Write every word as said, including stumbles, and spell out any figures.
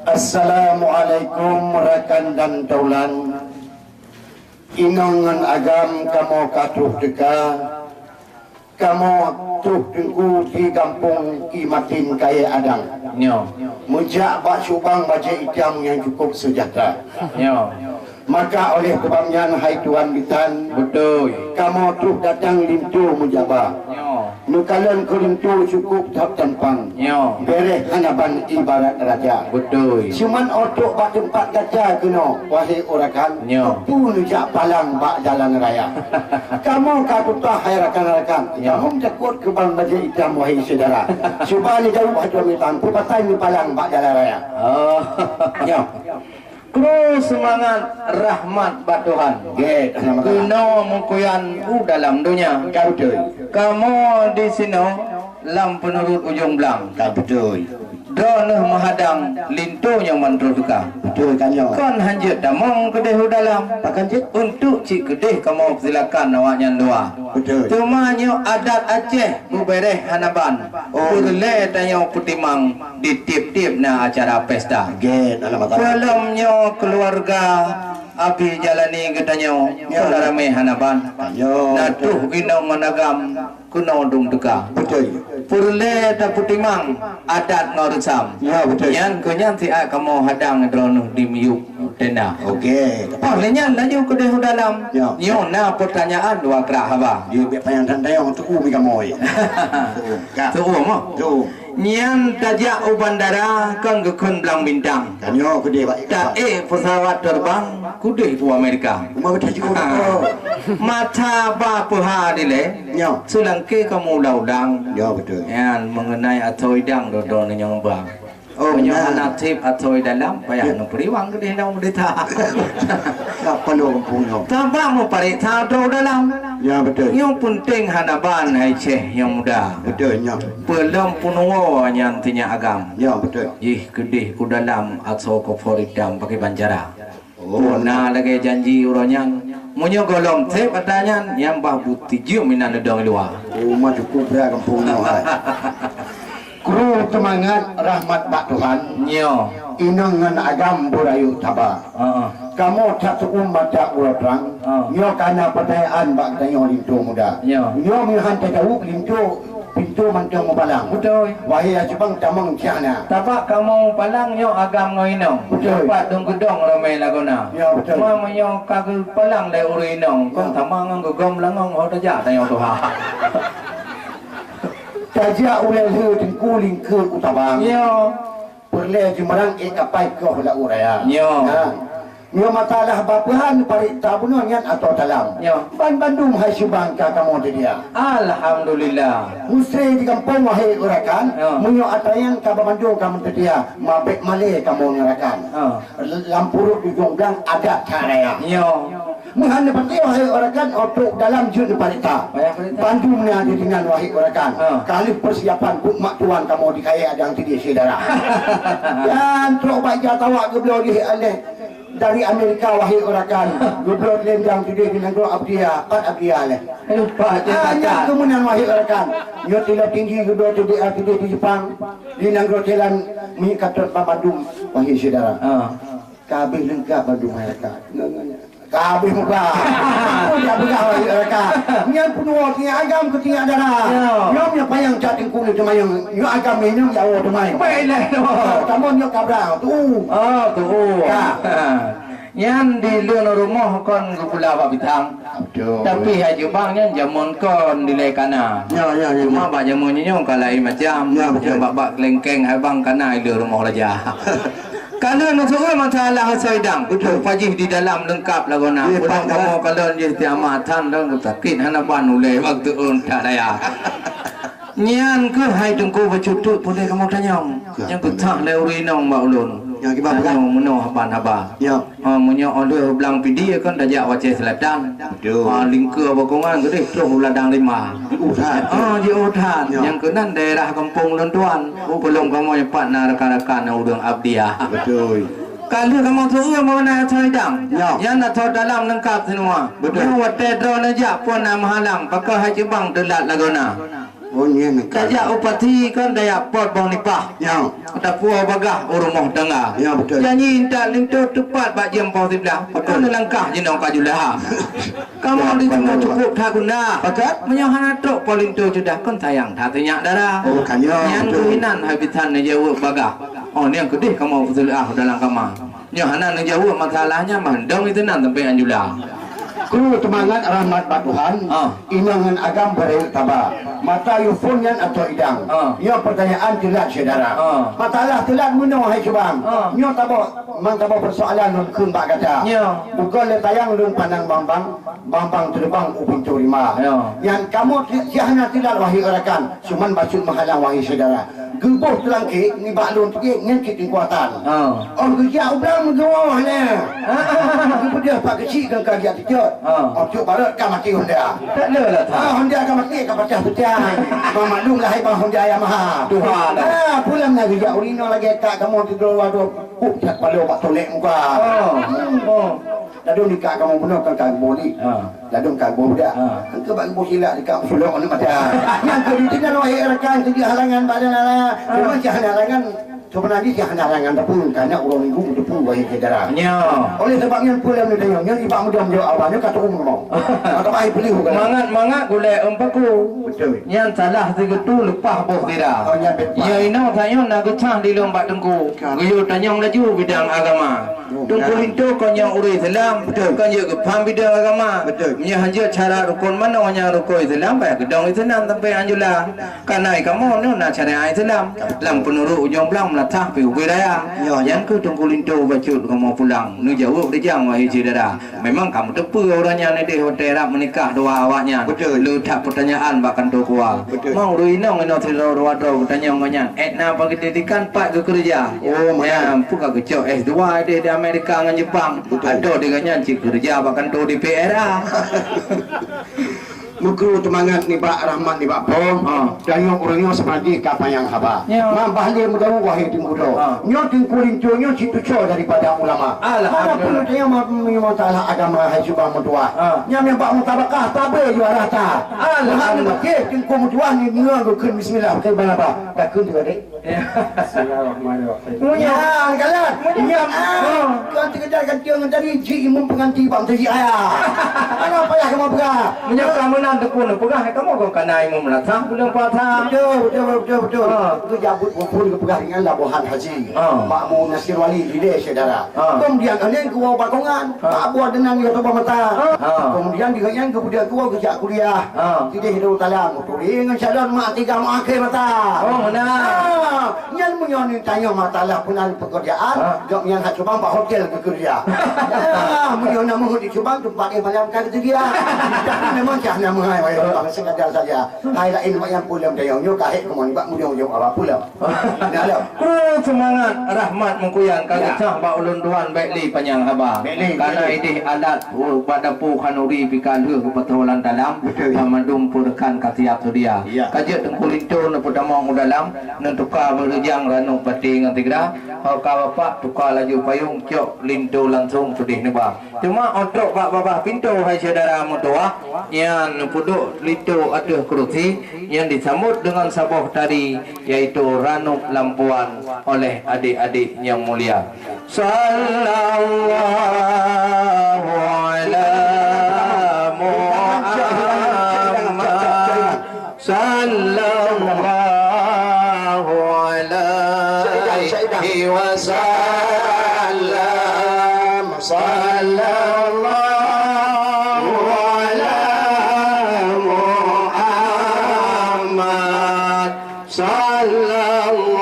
Assalamualaikum rakan dan taulan. Inong ngon agam kamoe ka troh teuka. Kamoe troh teungku di gampông Ki Matin Kayée Adang. Nyoe. Meujak bak subang bajée itam nyang cukup seujahteura. Nyoe. Maka oleh sebab nyan hai Tuan Bitan, beutôi, kamoe troh datang linto meujaba. Nyoe. Neukalon keu linto cukup that tampan. Nyoe. Béréh hana ban ibarat raja. Beutôi. Cuman otok bak teumpat gata keunoe, wahé urakan, nyoe, teupeu neujak palang bak jalan raya. Kamoe ka tutah hai rakan-rakan. Nyoe. Kamoe takot keu bang bajée itam, wahé syedara. Cuba neujaweueb hai Tuan Bitan, peue pasai neupalang bak jalan raya. Oh. Nyoe. Kru seumangat rahmat bak Tuhan. Gét, rahmat Allah. Keunoe meukuyan u dalam donya. Ka beutôi. Kamoe disinoe lam peunurot ujong blang. Ka beutôi. Droeneuh meuhadang linto nyang mandum teuka. Beutôi ka nyoe. Kon hanjeuet tamong keudeh u dalam. Pakon jeuet? Untuk cit keudeh kamoe peusilakan awaknyan luwa. Beutôi. Teuma nyoe adat Aceh beubéréh hana ban. Oh. Peureulée tanyoe peutimang di tieb-tieb na acara pesta. Gét, alam acara. Peulom nyoe keuluwarga Abi Jalani geutanyoe, ya, kon ramé hana ban. Ya, beutôi. Na troh inong ngon agam keunoe dum teuka. Beutôi. Peureulée tapeutimang adat ngon reusam. Ya, beutôi. Nyan keu nyan siat kamoe hadang droeneuh di miyueb tenda. Oke. Paih lé nyan laju keudeh u dalam. Ya. Nyoe na peutanyaan dua krak haba. Di biak panyang dan dayong tu umi kamoe. Ka. Tu'um, ah? Tu'um. Nyan tajak u bandara kon geukheun blang bintang. Tanyoe keudeh bak. Taék peusawat terbang keudeh u Amerika. Uma beutaju. Ah. Mata ba peuha dilée. Nyoe. Seulangké kamoe ulang-ulang. Ya, beutôi. Nyan mengenai athoe idang dodon nyang ba. Oh, meunyoe hana tieb athoe dalam, payah neupeuriwang keudeh nyoe meudeta. Ka paloe gampông nyoe. Tabang meupareksa athoe dalam. Ya, beutôi. Nyang peunteng hana ban hai Syekh nyang muda. Beutôi, nyoe. Peulom peunuwoe nyan sinyak agam. Ya, beutôi. Jih keudeh u dalam asoe kufur itam pakriban cara. Oh, na lagée janji uroe nyan. Meunyoe gohlom sép ata nyan, nyan bah bukti jeuem inan leudong i luwa. Oh, ma cukup brat gampông nyoe hai. Kru teumangat rahmat bak Tuhan. Nyoe. Inong ngon agam beurayeuk saba. Heeh. Kamoe that seu'uem mata uroe trang. Heeh. Nyoe ka na peutanyaan bak geutanyoe linto muda. Nyoe. Nyoe meuhan tajaweueb linto Pintoe mantong meupalang. Beutôi. Wahé Acibang tamong cahna. Tabak kamoe palang nyoe agam ngon inong. Beutôi. Pat dong geudong ramé lagoena. Ya, beutôi. Ma meunyoe ka geupalang lé ureueng inong, kon, ya, sama ngon geugom langong ho tajak tanyoe tuha. Tajak ulée lheueh teungku lingkeue u tabang. Ya. Peureulée jimeurang ék kapai koh lam raya. Nyoe. Nah, nyoe masalah bapeuhan parit tabunoe nyan atau dalam. Nyoe. Ban bandum hai subang ka kamoe teudia. Alhamdulillah. Musri di gampông wahé urakan, nyoe, meunyoe ata nyan ka bandum kamoe teudia, mabék malée kamoe ngeurakan. Oh. Lam purut ujong gang adat that raya. Nyoe. Meuhan neupatéh wahé urakan, otrok dalam jeuet neuparita. Payah parita. Bandum na di dingan wahé urakan. Ha. Ka lheueh peusiapan buet mak tuan kamoe di kayée adang sidéh syedara. Dan trok bak ija tawak geubloe lé aleh dari Amerika wahé urakan. Geubloe lé dang sidéh di nanggroe Abdia, pat Abdia leh. Lupa je. Ah, nyan keumeunang wahé urakan. Nyoe Tilo Tinggi geubloe sidéh di Jepang. Di nanggroe Thailand minyeuk katot bak bandum wahé syedara. Ha. Ka habéh leungkap bandum hai rakan. Ngon, ngon, ngon. Ka habéh muka. Aku jak peugah lagèe rakan. Nyan peunuwoe sinyak agam keu sinyak dara. Ya. Nyoe nyang panyang cat teungku ni teumayang. Nyoe agam ni nyoe ya Allah teumai. Baiklah. Kamoe nyoe kabra tu. Oh, tu. Ka. Nyan di leuen rumoh kon geupula bak bitang. Betul. Tapi hai Jubang nyan jameun kon dilèe kana. Ya, ya, ya, cuma ya. Bak jameun nyoe ka laén macam. Ya, betul. Bak-bak kelengkeng hai bang kana i leuen rumoh raja. Ka lheueh neusu'ul masalah asoe idang. Betul. Pajih di dalam leungkap lagoena. Ya, beudôh kamoe kalon jih tiamat tan dan sakét hana ban ulèe waktu untak daya. Nyan keuh hai Teungku bacut teuk peureulèe kamoe tanyong. Ya, nyang betul. Peugah lé ureueng inong bak ulôn. Ya, kiban peugah. Tanyong meunoe haba-haba. Ya. Ha, meunyoe óh lheueh u Blang Pidie kan tajak u Aceh Selatan. Betul. Ha, lingkeu Bokongan keudeh troh u Ladang Rimba. Jiôh that. Ha, jiôh that. Ya. Nyang keunan daerah gampông lôn tuan. Oh, betul. Peulom kamoe nyoe pat na rakan-rakan nyang ureueng Abdia. Betul. Ka lheueh kamoe su'ul meunan asoe idang. Ya. Nyan asoe dalam leungkap sinua. Betul. Nyoe watèe droeneuh jak phon na meuhalang, pakon hai Jubang teulat lagoena. Oh, nyan ka. Tajak u pati kon tajak pot boh nipah. Ya. Tapuwoe bagah u rumoh tangga. Ya, beutôi. Janji intat linto teupat bak jeuem poh siblaih. Beutôi. Kon langkah jinoe ka julaha. Kamoe di sinoe cukup that guna. Pakat? Meunyoe hana trok po linto ceudah kon sayang that sinyak dara. Oh, ka nyoe. Nyan beutôi. Keuh inan hai bisan neujaweueb bagah. Oh, nyang keudeh kamoe peuseulah dalam kama. Nyoe hana neujaweueb masalah nyan mandum itu nan sampai anjula. Kru teumangat rahmat bak Tuhan, ah, inong ngon agam beureuek taba. Mata yue phon nyan atau idang. Ah. Nyoe peurtanyaan teulat syedara. Ah. Masalah teulat meunoe hai cubang. Ah. Nyoe taboh, mang taboh peusoalan lôn kheun bak gata. Nyoe. Bukon lé tayang lôn pandang bang-bang, bang-bang teureubang u pintoe rima. Nyoe. Nyan kamoe ti-, siah na teulat wahé rakan, cuman bacut meuhalang wahé syedara. Geuboh teulangkek nibak lôn teuk nyan cit keukuatan. Ha. Oh geujak u blang meugoe nyan. Ha. Geupeudeuh pak keuchik dan ka geujak teucot. Ha. Oh cok barot ka maté honda. Tak ada lah, tak. Ah, honda ka maté ka pacah peucang. Bang maklum lah hai bang honda Yamaha. Tuhan. Ah, pulang na geujak ureueng inong lagèe tak kamoe tidur waduh. Huh, that palo bak tolek muka. Ha. Hmm. Oh. Ladôm dikak kamoe bunoe kan ka geuboh ni. Ha. Ladôm ka geuboh budak. Ha. Kan keu bak geuboh silak dikak peusulok aneuk mata. Nyang keu ditinggai wahé rakan keu jih halangan bak dan halangan. Ha. Memang jih hana halangan. Sebenarnya jih hana halangan teupeu, karena ureueng minggu teupeu wahé syedara. Nya. Oleh sebab nyan peue lom neutanyong, nyan ibak mudah menjawab awak nyoe ka turun kamoe. Ka tamah peuleuh kan. Mangat-mangat gulai eum paku. Betul. Nyan salah sigeutue leupah boh sira. Oh, nyan betul. Ya inoe tanyoe na geucah di lom bak teungku. Kan. Geuyue tanyong laju bidang agama. Teungku linto kon nyoe ureueng Islam, betul, kon jeuet geupaham bidang agama. Betul. Meunyoe hanjeuet syarat rukon manoe nyang rukon Islam, payah geudong Islam sampai anjula. Kareuna kamoe nyoe na syariat Islam. Lam peunurot ujong blang meulatah pi ubé raya. Ya, ya. Nyan keuh teungku linto bacut kamoe pulang. Neujaweueb rijang wahé syedara. Memang kamoe teupeu ureueng nyan idéh watèe rab meunikah dua awak nyan. Betul. Le that peutanyaan bak kantô keua. Betul. Mang ureueng inong inoe sidroe dua droe geutanyong gobnyan, "Ék na peundidikan pat geukeureuja?" Oh, meunan. Nyan, peue ka geucok S dua deh di Amerika ngon Jepang. Betul. Adoh di gobnyan cit keureuja bak kantô D P R A. Meukru teumangat nibak rahmat nibak Po. Ha. Tanyoe ureueng nyoe seupati ka panyang haba. Ya. Ma bah lé meudaweuh wahé teungku droe. Ha. Nyoe teungku linto nyoe cit tuco daripada ulama. Alhamdulillah. Mana pun tanyoe ma-, ma-, masalah agama hai cuba meutuah. Ha. Nyan nyang bak mutabakah tabe juara ta. Alhamdulillah. Tuhan meukeue teungku meutuah ni nyoe geukheun bismillah. Bukan bang apa? Dah kheun tu, adik. Ya. Bismillahirrahmanirrahim. Mulia. Ya, galak. Mulia. Ya. Ah, kau sekedar ganti orang tadi, cik imum penganti bang tadi ayah. Mana payah kamu pegang? Meunyoe ka meunan teupeu neupeugah, kamoe kon kana imum lasah buleuen puasa. Betul, betul, betul, betul. Ha. Itu jabut walaupun geupeugah ringan labohan haji. Ha. Makmu Nasir Wali, di syedara. Ha. Kemudian aneng keua bakongan, ha, tak buat dengan dia tu mata. Ha. Kemudian dia yang kemudian keua geujak kuliah. Ha. Sideh Darussalam, turi ngon calon mak tiga mak akhir mata. Oh, meunan. Ha. Nyan meunyoe ni tanyoe masalah peunan pekerjaan, ha, gobnyan hak cubang bak hotel geukeureuja. Ah, meunyoe na meuheuet di cubang teumpat eh malam ka geusedia. Tapi memang cah na meuhai wayang bang sekadar saja. Hai laén mak nyang pulang dayong nyoe kahek keumoe bak meunyoe-nyoe apa pulang. Nah, lom. Kru seumangat rahmat meukuyan ka, ya, geucah bak ulôn tuan bèk lé panyang haba. Bèk lé, bèk lé. Kana idéh adat, oh, bak dapu khanuri pika lheueh keu patolan dalam, betul, ban mandum peureukan ka siap seudia. Ya. Ka jeuet teungku linto neupeutamong u dalam, neutuka beureujang ranub baté ngon sigra, ho ka bapak tuka laju payong cok linto langsong seudeh neuba. Teuma 'oh trok bak babah pintoe hai syedara meutuwah, nyan neupeuduek linto ateueh keurusi, nyan disambot deungon saboh tari, yaitu Ranub Lampuan oleh adik-adik nyang mulia. Sallallahu ala Muhammad. Sallallahu alaihi wasallam. Sallallahu ala Muhammad. Sallallahu